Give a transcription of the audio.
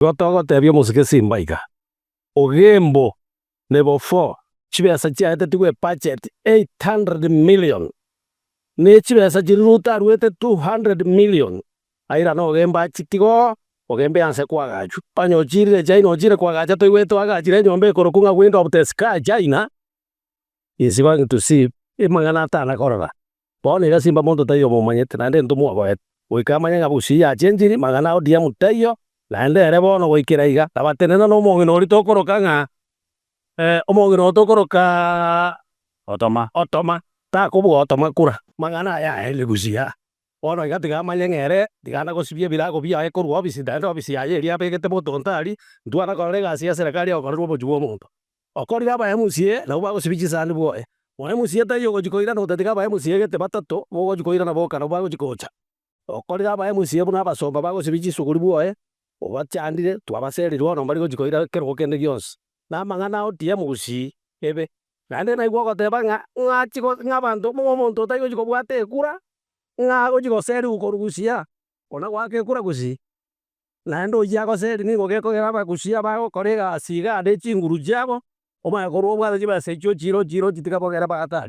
Igo togotebia omosike Simba iga, Ogembo level 4 chibesa chiaetetigwe ebudget 800 million, ne chibesa chiria Ruto aruete 200 million, airane Ogembo achitige oo, Ogembo eanse koagachwa. Onye ochirire China ochire koagacha toigwete oagachire enyomba ekorokwa ng'a window of the sky China, is going to see amang'ana atana korora. Bono iga Simba monto taiyo omomanyete, naende ntomwoboete. Goika amanye ng'a Gusii yachenchiri, mang'ana a ODM taiyo, naende ere bono goikera iga, tabatenena na omong'ina oria tokoroka ng'a omong'ina oyo tokoroka Otoma. Otoma, takobua Otoma kura. Mang'ana aya aerire Gusii aa. Bono iga tiga amanye ng'a ere tiga ande gosibia ebirago biaye korwa ofisi, naende ofisi yaye eria abegete motonto aria, ntwana korora egasi ya serikali egokorerwa obochio bwa omonto. Okorire aba MCA nabwo bagosibia chisani bwoye. Mo MCA taiyo ogochia koirana gotatiga aba MCA gete batato bogochia koirana boka nabwo bagochia gocha. Okorire aba MCA buna abasomba bagosibia chisuguri bwoye, obachandire, twabaserire bono mbari gochia koira kerogo kende gionsi. Na amang'ana ao tiga Gusii ebe. Naende naigwa ogoteba ng'a ng'achi go ng'a abanto ng'a omonto otari gochia kobwata ekura, ng'a agochia goseriwa korwa Gusii aa, kona goaka ekura Gusii. Naende oyio agoseri nigo gekogera abagusia bagokora egasi igaa ne chinguru chiabo, omanye korwa obwate chibesa echio ochire ochire ochitiga bogere bagatari.